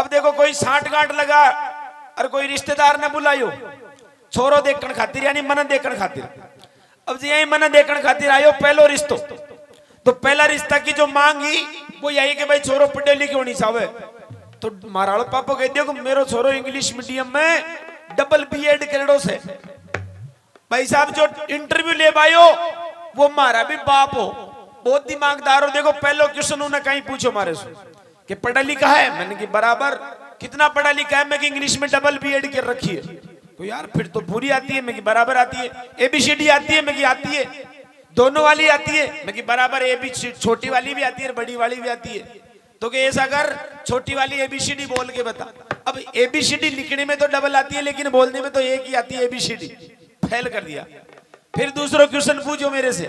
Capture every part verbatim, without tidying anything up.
अब देखो, कोई सांठगांठ लगा और कोई रिश्तेदार ने बुलायो छोरो देखण खातिर, यानी मने देखण खातिर। अब जी यही मने देखण खातिर आयो, पहलो रिश्तो। तो पहला रिश्ता की जो मांग ही वो यही कि भाई छोरो पढ़े लिखे होनी चाहे। तो म्हारा आला पापा कह दियो कि मेरो छोरो इंग्लिश मीडियम में डबल बीएड करेड़ो से। भाई साहब जो इंटरव्यू ले आयो वो म्हारा भी बाप हो, बहुत दिमागदार हो। देखो पहलो क्वेश्चन उन्हें कहीं पूछो मारे से कि पढ़ा लिखा है, मैंने की बराबर। कितना पढ़ा लिखा है? मैं कि इंग्लिश में डबल बीएड कर रखी है। तो यार फिर तो पूरी आती है। मैं कि बराबर आती है। एबीसीडी आती है? मैं कि आती है। दोनों वाली आती है? मैं कि बराबर। एबी छोटी वाली भी आती है और बड़ी वाली भी आती है। तो कि ऐसा कर, छोटी वाली एबीसीडी बोल के बता। अब एबीसीडी लिखने में तो डबल आती है लेकिन बोलने में तो एक ही आती है, एबीसीडी। फेल कर दिया। फिर दूसरा क्वेश्चन पूछो मेरे से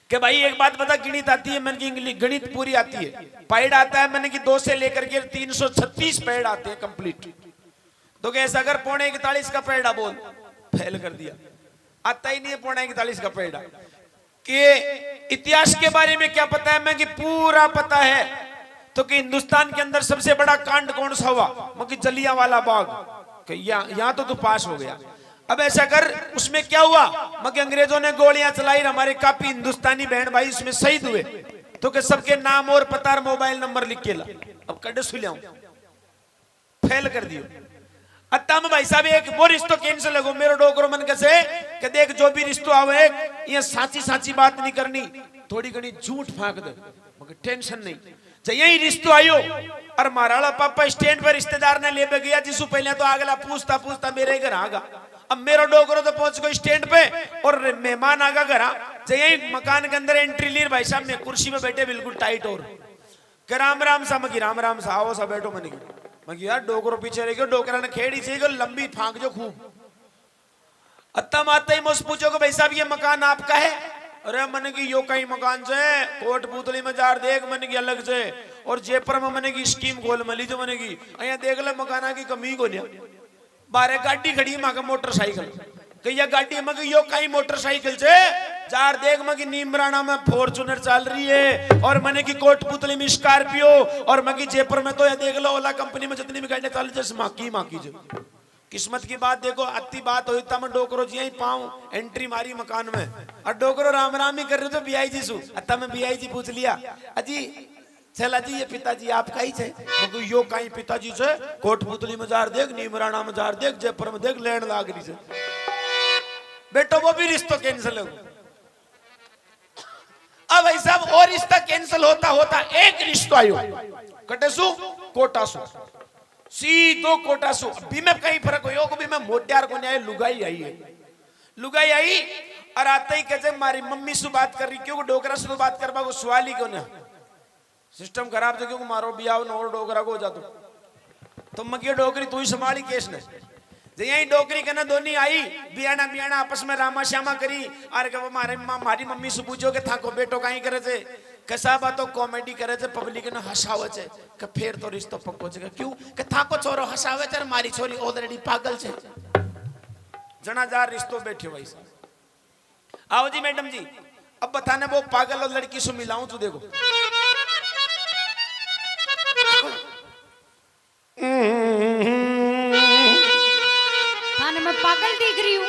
कि भाई एक बात बता, गणित आती है? मैंने की इंग्लिश गणित पूरी आती है। पाइड आता है? मैंने की दो से लेकर के तीन सौ छत्तीस पैड आते हैं कंप्लीट। तो कैसा कर, पौने इकतालीस का पैडा बोल। फेल कर दिया, आता ही नहीं है पौने इकतालीस का पैडा। कि इतिहास के बारे में क्या पता है? मैं कि पूरा पता है। तो कि हिंदुस्तान के अंदर सबसे बड़ा कांड कौन सा हुआ? मैं कि जलियांवाला बाग। कि यहाँ यहाँ तो तू पास हो गया। अब ऐसा कर, उसमें क्या हुआ? मैं कि अंग्रेजों ने गोलियां चलाई और हमारे काफी हिंदुस्तानी बहन भाई उसमें शहीद हुए। तो कि सबके नाम और पता और मोबाइल नंबर लिख के ला। अब कड़े सुल्याऊं, फेल कर दियो। अत्ता में भाई साहब एक वो रिश्तो कैंसिल हो गो। मेरो डोकरो मन कैसे कि देख, जो भी रिश्तो आवे, ये साची साची बात नहीं करनी, थोड़ी घणी झूठ फांक दे, मगर टेंशन नहीं। जब यही रिश्तो आयो और म्हारा आला पापा स्टैंड पर रिश्तेदार ने लेबे गया, जिसु पहले तो अगला पूछता पूछता मेरे घर आगा। अब मेरो डोकरो तो पहुंच गयो स्टैंड पे और मेहमान आगा घर। जब यही मकान के अंदर एंट्री ली, भाई साहब मैं कुर्सी में बैठे बिल्कुल टाइट और के राम राम सा, मगी राम राम सा, आओ सा बैठो। मने की, मगी यार डोकरो पीछे रह गयो, डोकरा ने खेड़ी से गयो, लंबी फांक जो खूब। अत्ता माता ही मुझसे पूछो कि भाई साहब ये मकान आपका है? अरे मने की यो कई मकान से, कोटपुतली में जार देख मने की अलग से, और जयपुर में मने की स्कीम खोल मिली जो मने की, अया देख ले मकाना की कमी को लिया। बारे गाड़ी खड़ी, मां के मोटरसाइकिल। कहिया गाड़ी में कि यो काई मोटरसाइकिल से? जार देख, मैं कि नीमराणा में फॉर्च्यूनर चल रही है, और मने की कोटपुतली में स्कॉर्पियो, और मैं कि जयपुर में तो ये देख लो, ओला कंपनी में जितनी भी गाड़ियां चल, जैसे माकी माकी जो। किस्मत की बात देखो, अति बात हुई, तम डोकरो जी यहीं पाऊं, एंट्री मारी मकान में, और डोकरो राम राम ही कर रहे तो बीआई जी सु, तम बीआई जी पूछ लिया, अजी, "छेला जी, ये पिताजी आपका ही छे?" मगर यो काई पिताजी छे? कोटपुतली में जार देख, नीमराणा में जार देख, जयपुर में देख, लैंड लाग रही छे। बेटो, वो भी रिश्तो कैंसिल हो। अब भाई साहब, और रिश्ता कैंसिल होता होता एक रिश्तो आयो, कटे सु, कोटा सु, सीधो कोटा सु। अभी में कई फर्क हो, भी में मोटियार को न्याय लुगाई आई है। लुगाई आई और आते ही कहते, "मारी मम्मी से बात कर रही, क्यों डोकरा से तो बात करवा को सवाल ही क्यों ना?" सिस्टम खराब थे, क्योंकि मारो बियाह न और डोकरा को हो जातो। तो मगियो डोकरी तू ही संभाली केस ने। जे यही डोकरी कने दोनी आई, बियाना बियाना आपस में रामा श्यामा करी, और के वो मारे माँ, मारी मम्मी से पूछो कि थाको बेटो काई करे थे, कसा बातों कॉमेडी करे थे, पब्लिक ने हंसावे थे, कि फेर तो रिश्तो पक्को छे। क्यों? कि थाको छोरो हंसावे थे, मारी छोरी ऑलरेडी पागल छे। जना जा रिश्तो बैठे भाई साहब। आओ जी मैडम जी, अब बताने वो पागल और लड़की से मिलाऊं तू, देखो। थाने मैं पागल दिख रही हूँ?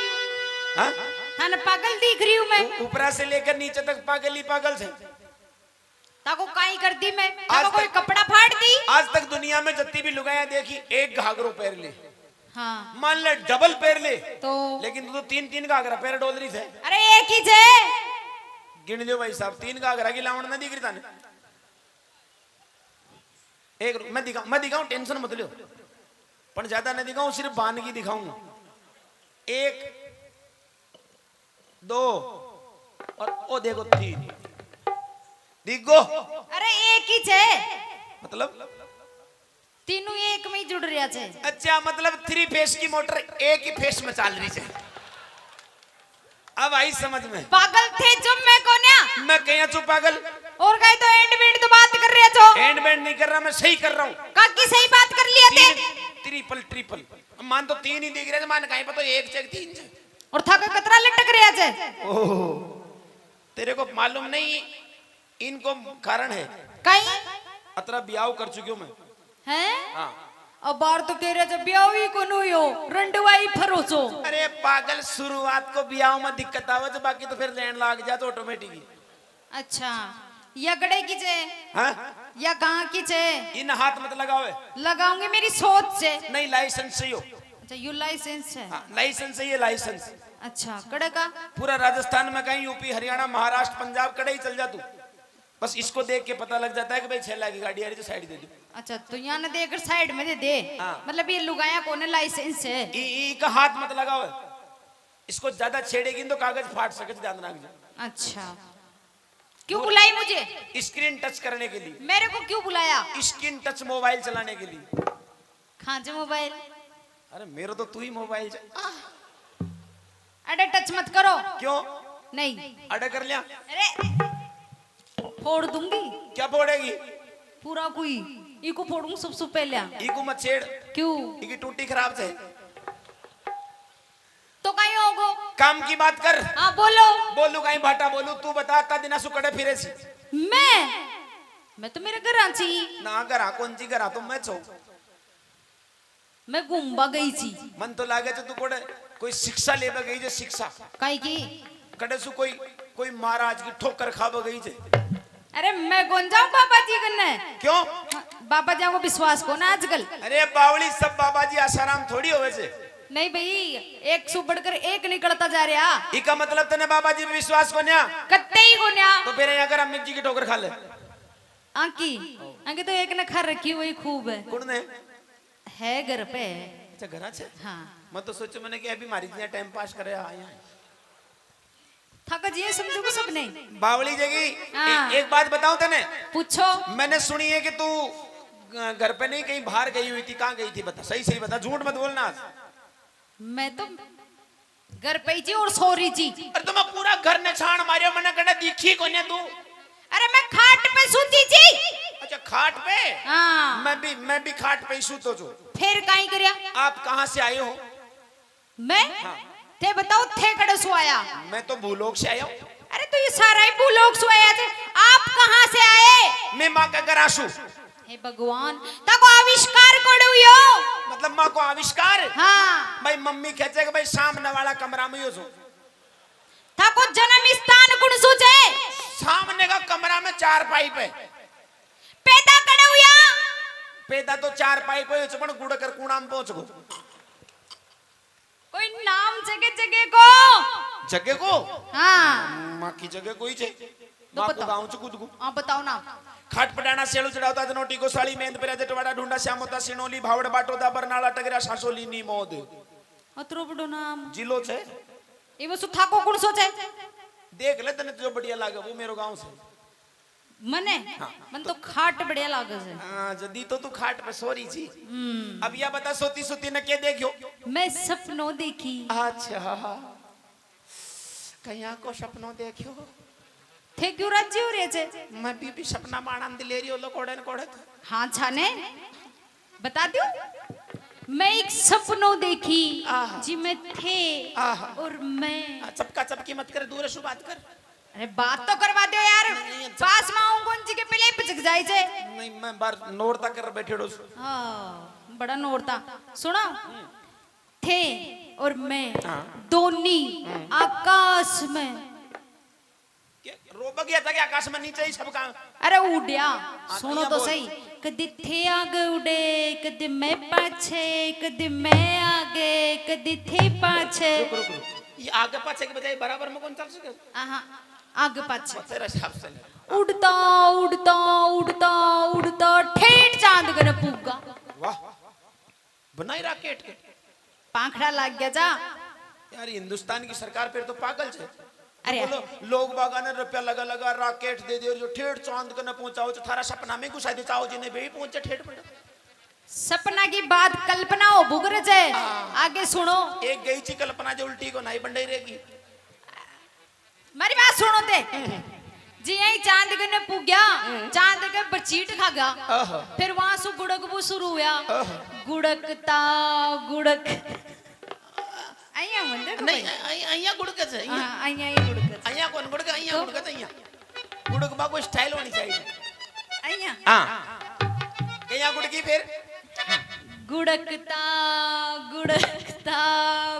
हाँ? थाने पागल दिख रही हूँ मैं? ऊ-, ऊपरा से लेकर नीचे तक पागल ही पागल से। ताको काई कर दी मैं? आज ताको कोई तक, कपड़ा फाड़ दी? आज तक दुनिया में जितनी भी लुगाइयां देखी, एक घाघरो पहन ले। हाँ। मान ले डबल पहन ले। तो? लेकिन तू तो तीन तीन घाघरा पहन डोल रही थे। अरे एक ही छे। गिन लियो भाई साहब, तीन घाघरा की लावण ना दिख रही थाने। एक मैं दिखा, मैं दिखाऊं, टेंशन मत लियो, पण ज्यादा नहीं दिखाऊं, सिर्फ बानगी दिखाऊं। एक, दो और ओ देखो तीन। दिख गो? अरे एक ही छे। मतलब? तीनों एक में ही जुड़ रहा छे। अच्छा, मतलब थ्री फेस की मोटर एक ही फेस में चल रही छे। अब आई समझ में? पागल थे जो मैं कोन्या। मैं कहीं छू पागल। और कहीं तो एंड बेंड तो बात कर रहे छो। एंड बेंड नहीं कर रहा, मैं सही कर रहा हूँ। काकी सही बात कर लिया थे। तीन, ट्रिपल, ट्रिपल। मान तो तीन ही दिख रहे थे, मान कहीं पर तो एक छे, तीन छे। और थाके कतरा लटक रहा छे। ओह, तेरे को मालूम नहीं, इनको कारण है। कहीं? अतरा ब्याह कर चुकी हूँ मैं। हैं? हाँ। अब बार तो कह रहे जब ब्याह ही को नो हो, रंडवाई फरो सो। अरे पागल, शुरुआत को ब्याह में दिक्कत आवे तो बाकी तो फिर लेन लाग जा तो ऑटोमेटिक ही। अच्छा, या गड़े की चे? हाँ? या गां की चे? इन हाथ मत लगावे। लगाऊंगी मेरी सोच से। नहीं, लाइसेंस से ही हो। अच्छा, यू लाइसेंस है। हाँ, लाइसेंस है ये, लाइसेंस। अच्छा, कड़े का? पूरा राजस्थान में कहीं, यूपी, हरियाणा, महाराष्ट्र, पंजाब, कड़े ही चल जा तू। बस इसको देख के पता लग जाता है कि भाई छह लाख की गाड़ी आ रही, तो साइड दे दो। अच्छा, तो यहाँ ना देकर साइड में दे दे। हाँ। मतलब ये लुगाया कौन है, लाइसेंस है? ई, ई का हाथ मत लगाओ, इसको ज्यादा छेड़ेगी तो कागज फाट सके, ध्यान रख जा। अच्छा, क्यों बुलाई मुझे? स्क्रीन टच करने के लिए। मेरे को क्यों बुलाया? स्क्रीन टच मोबाइल चलाने के लिए। खांचे मोबाइल। अरे मेरा तो तू ही मोबाइल च-, आह। अरे टच मत करो। क्यों? नहीं। अरे कर लिया। अरे फोड़ दूंगी। क्या फोड़ेगी? पूरा कोई। इको फोड़ूंगी सबसे पहले। इको मत छेड़। क्यों? इकी टूटी खराब से। तो कहीं होगो। काम की बात कर। हाँ, बोलो। बोलू कहीं भाटा बोलू, तू बता, अत्ता दिना सु कड़े फिरे सी? मैं? मैं तो मेरे घर आंची। ना, घरा कौन सी, घरा तो मैं छो। मैं घूमबा गई थी। मन तो लागे तो तू कोड़े कोई शिक्षा लेबा गई जे, शिक्षा। काई की? कड़े सु कोई, कोई महाराज की ठोकर खाबा गई जे। अरे मैं कौन जाऊं बाबा जी कन्ने? क्यों? हाँ, बाबा जी को विश्वास को ना आजकल। अरे बावली, सब बाबा जी आसाराम थोड़ी होवे से। नहीं भाई, एक सु बढ़कर एक निकलता जा रहा। इका मतलब तने बाबा जी पे विश्वास कोन्या? कत्ते ही कोन्या। तो फिर यहाँ कर अमित जी की ठोकर खा ले। आंकी, आंकी तो एक ने खा रखी, वही खूब है। कुण ने? है घर पे। अच्छा, घर से? हाँ। मैं तो सोचो मैंने कि अभी मारी जिया टाइम पास करे आया है। थाका जी समझो को सबने। बावली जगी, हाँ। एक, एक बात बताऊं तने? पूछो। मैंने सुनी है कि तू ग-, घर पे नहीं, कहीं बाहर गई हुई थी। कहाँ गई थी बता, सही सही बता, झूठ मत बोलना आज। मैं तो घर पे ही थी और सो रही थी। अरे तो मैं पूरा घर ने छान मारियो, मैंने कहना दिखी कोने तू। अरे मैं खाट पे सूती थी। अच्छा, खाट पे? हाँ। मैं भी, मैं भी खाट पे ही सूतो जो। फिर काई करया? आप कहाँ से आए हो? मैं? हाँ। थे बताओ, थे कड़े सु आया? मैं तो भूलोक से आया हूँ। अरे तो ये सारा ही भूलोक सु आया थे। आप कहाँ से आए? मैं माँ का घर आसू। हे भगवान, ताको आविष्कार कोड़े हुयो? मतलब माँ को आविष्कार? हाँ। भाई मम्मी कहते कि भाई सामने वाला कमरा में ही हो सो। ताको जन्म स्थान कुण सु छे? सामने का कमरा में चार पाइप है। पैदा कड़े हुया? पैदा तो चार पाइप हो, पण गुड़ कर कूणा में पहुंच गो। कोई नाम जगह जगह को? जगह को? हाँ। माँ की जगह कोई छे? तो माँ को बताओ। गाँव च खुद को। हाँ, बताओ ना। खाट पडाना, सेलू चढ़ावता, जनोटी को साली, मेंद पर जटवाड़ा, ढूंढा, श्यामोता, सिनोली, भावड़, बाटोदा, बरनाला, टगरा, सासोली, नीमोद। अतरो बड़ो नाम। जिलो छे। ये वो सुथा को कौन सो छे? देख ले, तने जो बढ़िया लागे, वो मेरो गाँव से। मने? हाँ। मन तो खाट बढ़िया लागे से। हाँ, जदी तो तू खाट पे सो रही थी। हम्म। अब या बता, सोती सोती ने के देखियो? मैं सपनों देखी। अच्छा, कहीं को सपनों देखियो? थे क्यों राजी हो रहे थे? मैं भी, भी सपना माणन दे ले रही हो लो कोड़े न कोड़े तो। हाँ छाने, बता दो। मैं एक सपनों देखी आहा। जी मैं थे आहा। और मैं आ, चपका चपकी मत कर, दूर से बात कर। अरे बात तो करवा दो यार। नहीं, नहीं, अच्छा। पास में आऊं कौन जी के पहले ही पिचक जाए जे। नहीं, मैं बाहर नोरता कर बैठे रहो। हाँ, बड़ा नोरता। सुनो, थे और मैं हाँ। दोनी हम्म। आकाश में। के, रोबा गया था कि आकाश में नीचे ही सबका? अरे उड़या, हाँ, सुनो तो सही। कदी थे आगे उड़े, कदी मैं पाछे, कदी मैं आगे, कदी थे पाछे। रुक, रुक, रुक। ये आगे पाछे के बजाय बराबर में कौन चल सके? आहा, आगे पाछे। वो तेरा हिसाब से ले। उड़ता, उड़ता, उड़ता, उड़ता, ठेठ चांद कने पुग्गा। वाह, बनाई रॉकेट के। पाखड़ा लाग गया जा। यार, हिंदुस्तान की सरकार फिर तो पागल छे। अरे। बोलो, लोग बागा ने रुपया लगा लगा रॉकेट दे दे और जो ठेठ चांद कने पहुंचाओ, जो थारा सपना में घुसा दे, चाहो जी ने भी पहुंचे ठेठ पर। सपना की बात कल्पना हो बुगर जे। हाँ। आगे सुनो। एक गई ची कल्पना जो उल्टी को नहीं बंडई रहेगी। मारी बात सुनो ते। जी यही चांद कने पुग्या, चांद के बचीट खा गया। आहा। फिर वहां से गुड़कबू शुरू हुआ। आहा। गुड़कता गुड़क। अइया मंदिर को नहीं, भाई। अइया, अइया गुड़के से, अइया। हाँ, अइया ही गुड़के से। अइया कौन गुड़के? अइया तो? गुड़के से, अइया। गुड़कबा को स्टाइल होनी चाहिए। अइया। हाँ। कहीं गुड़की फिर? गुड़कता, गुड़कता,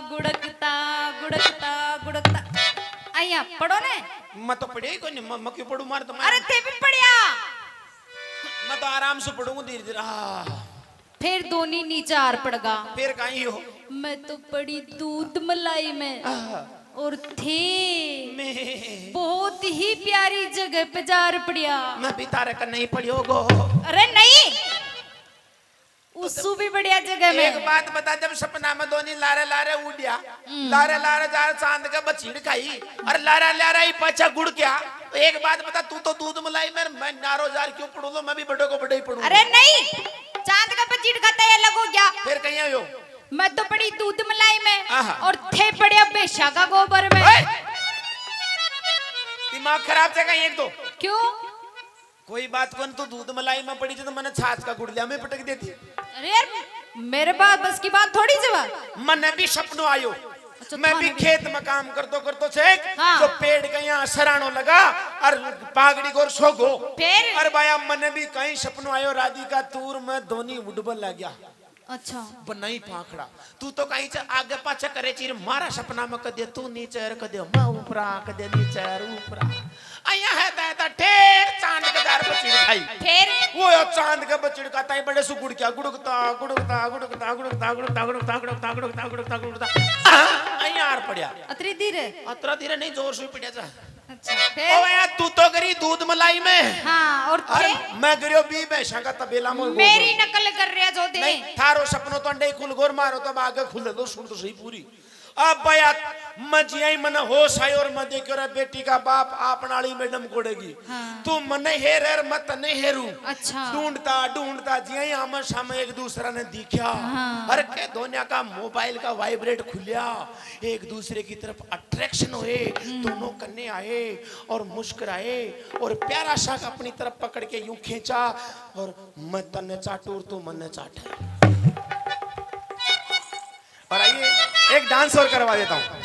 गुड़कता, गुड़कता, गुड़कता। आइया, पढ़ो ने। मैं तो पढ़े ही कोनी, मैं, मैं क्यों पढ़ूं, मार तो मार। अरे, थे भी पढ़िया। मैं तो आराम से पढ़ूंगा धीरे धीरे। आ, फिर दोनी नीचे हार पड़गा। फिर कहीं हो? मैं तो पड़ी दूध मलाई में। आह। और थे मैं बहुत ही प्यारी जगह पे जार पड़िया। मैं भी तारे का नहीं पढ़ियो गो। अरे नहीं, उसू भी बढ़िया जगह में। एक बात बता, जब सपना में दोनी लारे लारे उड़िया, हम्म। लारे लारे जा चांद के बछीड़ खाई, और लारा लारा ही पाछा गुड़ क्या? तो एक बात बता, तू तो दूध मलाई में, मैं नारो जार क्यों पढ़ूं, तो मैं भी बड़े को बड़े ही पढ़ूं। अरे नहीं, चांद का बछीड़ खाता ये अलग हो गया। फिर कहीं हो? मैं तो पड़ी दूध मलाई में आहा। और थे पड़े बेशा का गोबर में। ए! दिमाग खराब से कहीं एक तो। क्यों? कोई बात कौन, तू दूध मलाई में पड़ी थी तो मैंने छाछ का गुड़ लिया, मैं पटक देती। अरे यार, मेरे बात बस की बात थोड़ी जवा। मन्ने भी सपनो आयो। अच्छा, मैं भी थाने भी। खेत में काम करतो करतो से हाँ। जो पेड़ के यहाँ सराणो लगा और पागड़ी गोर सोगो। फिर? अरे बाया, मन्ने भी कहीं सपनो आयो, राधिका तूर में दोनी उड़बन लग गया। अच्छा। बनाई पाखड़ा। तू तो कहीं से आगे पाछे करे चीर, मारा सपना में कदे तू नीचे और कदे मैं ऊपरा, कदे नीचे और ऊपरा। आया है ता, ता ठेर चांद के जार बछीड़ खाई। फिर? वो यो चांद के बछीड़ का ताई बड़े सु गुड़किया, गुड़कता, गुड़कता, गुड़कता, गुड़कता। आया हार पड़िया। अतरी धीरे? अतरा धीरे नहीं, जोर से पड़िया जा। अच्छा, फिर? ओ यार, तू तो करी दूध मलाई में। हाँ, और अरे, थे? मैं करियो बी भैंसा का तबेला में मेरी गोबर। नकल कर रहा जो दे। नहीं, थारो सपनो तो अंडे ही खुल गोर मारो, तब आगे खुल दो, सुन तो सही पूरी। अब भैया, मैं जिया ही मने होश आयो और मैं देखो रे बेटी का बाप आप नाली मैडम कोड़ेगी। हाँ। तू मने हेर और मैं तने हेरू। अच्छा। ढूंढता, ढूंढता जिया ही आमने सामने एक दूसरा ने दिखा। हाँ। हर के दोनिया का मोबाइल का वाइब्रेट खुलिया, एक दूसरे की तरफ अट्रैक्शन हुए, हम्म। दोनों कन्ने आए और मुस्कुराए और प्यारा सा अपनी तरफ पकड़ के यूं खींचा और मैं तन्ने चाटू और तू मन्ने चाटे। और आइए, एक डांस और करवा देता हूँ।